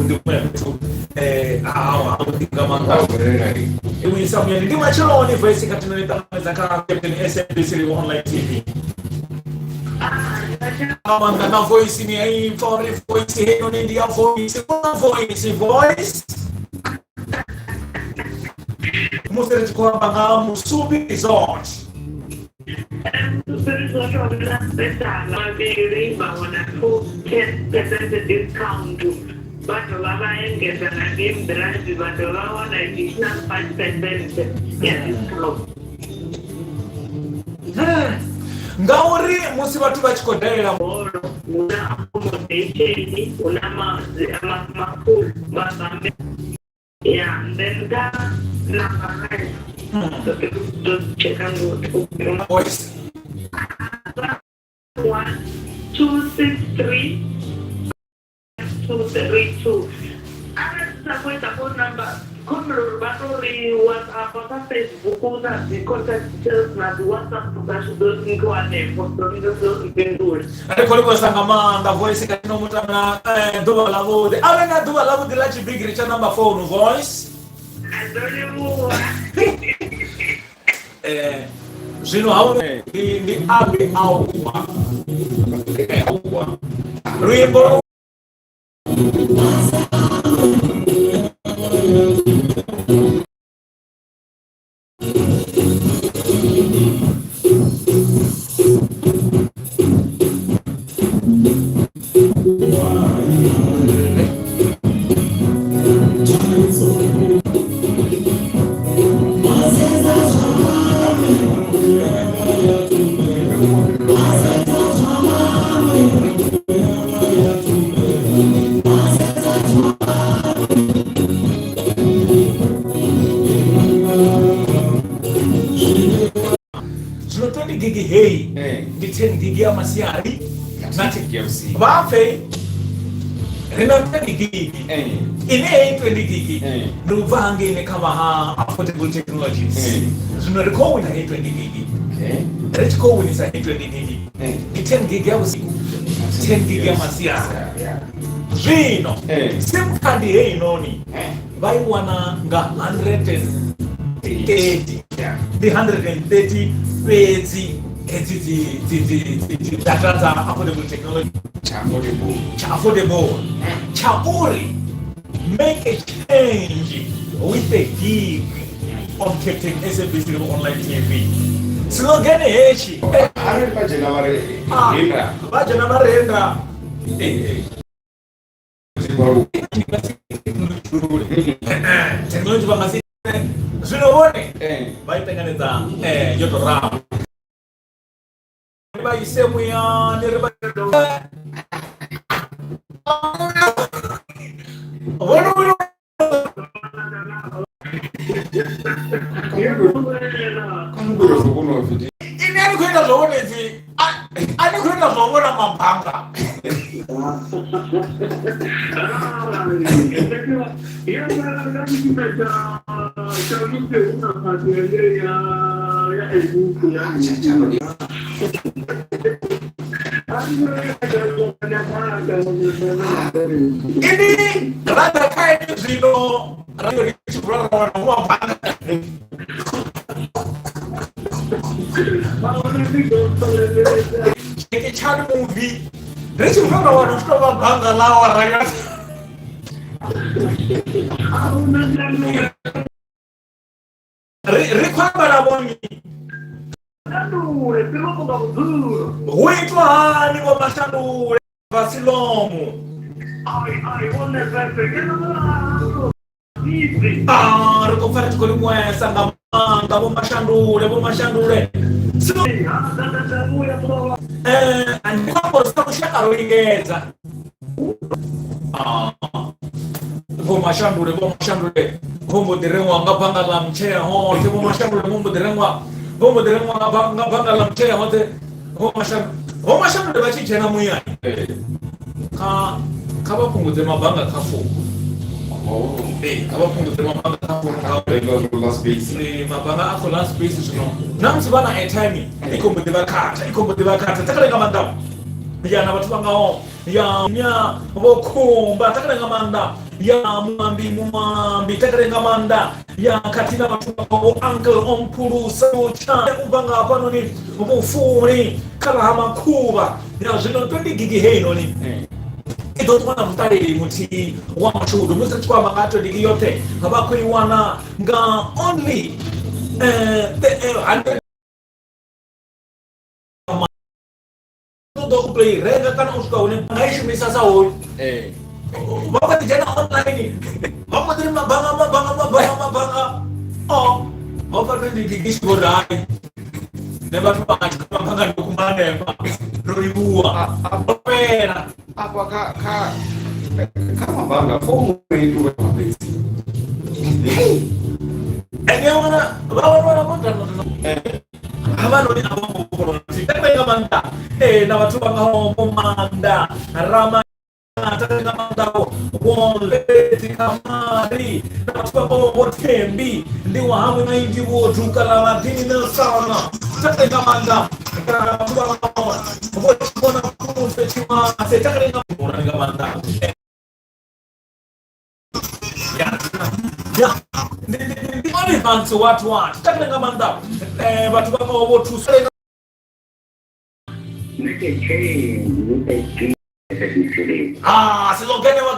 Ndi huṅwe fhethu ha vhuḓi nga maanḓa. Vhuisa muyani ndi matsheloni Voice kha thino ni ṱanganedza kha Captain SABC Livho Online TV. Nga maanḓa na voice ni a i pfa uri voice heinoni ndi ya voice kuna voice voice musi ri tshi khou amba nga Musubi Resort. Musubi Resort wa na special mavhili vha wana 2 10% discount, vha dovha vha engedza na game drive, vha dovha vha wana additional 5% ya discount. Ngauri musi vhathu vha tshi khou dalela holo hu na accommodation, hu na ma-pool vha ya. Then ka number 9 ḓo tsheka ngo Voice. 1 2 6 3 2 3 2. Arali sa khou ita phone number, khombela uri vha to ri WhatsApp kha Facebook na dzi contact details na dzi WhatsApp dzashu ḓo linkiwa hanefho, ḓo ḓo ri fhindula. Ri khou livhuwesa nga maanḓa Voice kha tshino mutamela ḓuvha ḽa vhuḓi a vhe na ḓuvha ḽa vhuḓi ḽa tshibigiri tsha number phone Voice. A ḓo livhuwa. Zwino ha ndi ambi auwa luimbo. Zwino 20 gig heyi ndi 10 gig ya masiari na 10 gig ya vhusiku. Vha pfe ri na 20 gig ine heyi 20 gig ndi u bva hangeini kha vha ha Affordable Technologies. Zwino ri khou wina heyi 20 gig. Ri tshi khou winisa heyi 20 gig ndi 10 gig ya vhusiku, 10 gig ya masiari. Zwino sim card heinoni vha i wana nga 130, ndi 130 fhedzi hedzi dzi data dza Affordable Technology. Tsha affordable. Tsha affordable tsha uri make a change with a gig on Captain SABC Online TV. Slogan hetshi. Arali vha dzhena vha ri henda. Vha dzhena vha renda. Technology vha nga si zwino vhone vha i ṱanganedza yo to ralo vha ise muyani ri vha vhone. Ini ani khou ita zwa vhonedzi, a ni khou ita zwa vhona mabanga. Tsha musi hu na phasi ya ebuku ya Ini rada kha ini zwino radio ri tshi vula ra wana hu mabanga. Jackie Chan movie ri tshi vula ra wana hu tshi tou vha banga ḽa awara ya. Ri khou amba na vhonnyi? Hu itwa hani vho Mashandule vha Silomo? Ah, ri khou pfa ri tshi khou livhuwesa nga maanḓa vho Mashandule, vho Mashandule. Ndi khou amba uri sa lushaka ro lingedza. Ah, vho Mashandule, vho Mashandule vho mbo ḓi rengwa nga banga ḽa mutshea hoṱhe. Vho Mashandule vho mbo ḓi rengwa, vho mbo ḓi rengwa nga banga ḽa mutshea hoṱhe. Vho Mashandule, vho Mashandule vha tshi dzhena muyani kha vha fhungudze mabanga kha founu. Ee, kha vha fhungudze mabanga kha founu ngauri mabanga a khou ḽa space. Zwino na musi vha na airtime i khou mbo ḓi vha khatha, i khou mbo ḓi vha khatha. Takale nga maanḓa ya na vhathu vha ngaho. Ya nya vho khumba takale nga maanḓa ya muambi muambi takale nga maanḓa ya khathihi na vhathu vho uncle omphulusa tsha u bva nga hafhanoni vhufuli kha vha ha makhuvha ya zwino 20 gigi heinoni i ḓo ṱuwa na muṱaleli muthihi wa mashudu musi ri tshi khou amba nga 20 gigi yoṱhe vha khou i wana nga only 100 ṱoḓa u tou i renga kana u swika hune nga i shumisa sa hoyu vha kha ḓi dzhena online vha mbo ḓi ri mabanga mabanga mabanga mabanga o ho fha 20 gigi tshi vho rai nṋe vhathu vha nga tshi mabanga ndo kuma hanefha ndo livhuwa o fhela afha kha kha kha mabanga founu i ṱuwe mafhedzi ene wana vha wana vho havhanoni a vho ngo vhofholowa takale nga maanḓa na vhathu vha ngaho vho maanḓa rama takale nga maanḓa vho kamari na vhathu vha ngaho vho thembi ndi wa hawe na ingi vho duka ḽa vhaḓini nelson takale nga maanḓa na vhathu vha ngaho vho tshivhona khuluse tshimase takale nga maanḓa ya ndi Olifants what what takale nga maanḓa vhathu vha ngaho vho thusa Make a change with a G. Ah, silogene wa.